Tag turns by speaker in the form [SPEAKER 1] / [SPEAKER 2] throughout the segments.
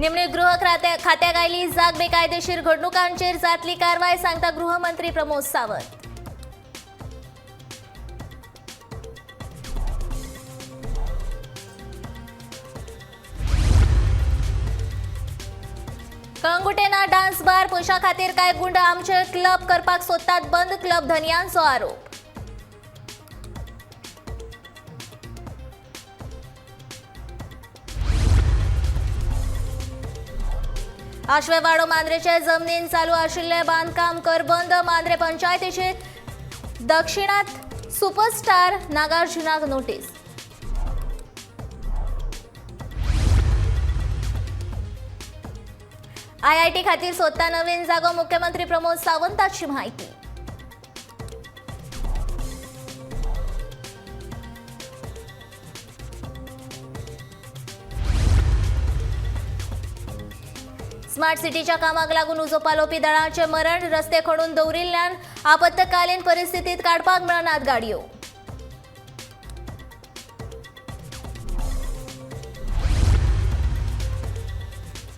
[SPEAKER 1] निमणी गृह खात्याक आयली जाग. बेकायदेशीर घडणुकांचेर जातली कारवाय, सांगता गृहमंत्री प्रमोद सावंत. कळंगुटेना डान्स बार, पयशा खातीर काय गुंड आमचे क्लब करपाक सोदतात बंद, क्लब धनयांचो आरोप. आश्वेवाडो मांद्रेचे जमनीन चालू आशिल्ले बांदकाम कर बंद. मांद्रे पंचायतीचे दक्षिणात सुपरस्टार नागार्जुनाक नोटीस. आयआयटी खातीर सोदता नवीन जागो, मुख्यमंत्री प्रमोद सावंताची माहिती. स्मार्ट सिटीच्या कामाक लागून उजो पालोवपी दळाचे मरण. रस्ते खणून दवरिल्ल्यान आपत्कालीन परिस्थितीत काडपाक मेळनात गाडयो.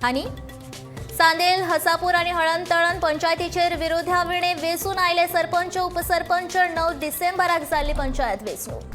[SPEAKER 1] आनी चांदेल, हसापूर आणि हळणतळण पंचायतीचेर विरोधाविणे वेंचून आयले सरपंच, उपसरपंच. 9 डिसेंबराक जाल्ली पंचायत वेंचणूक.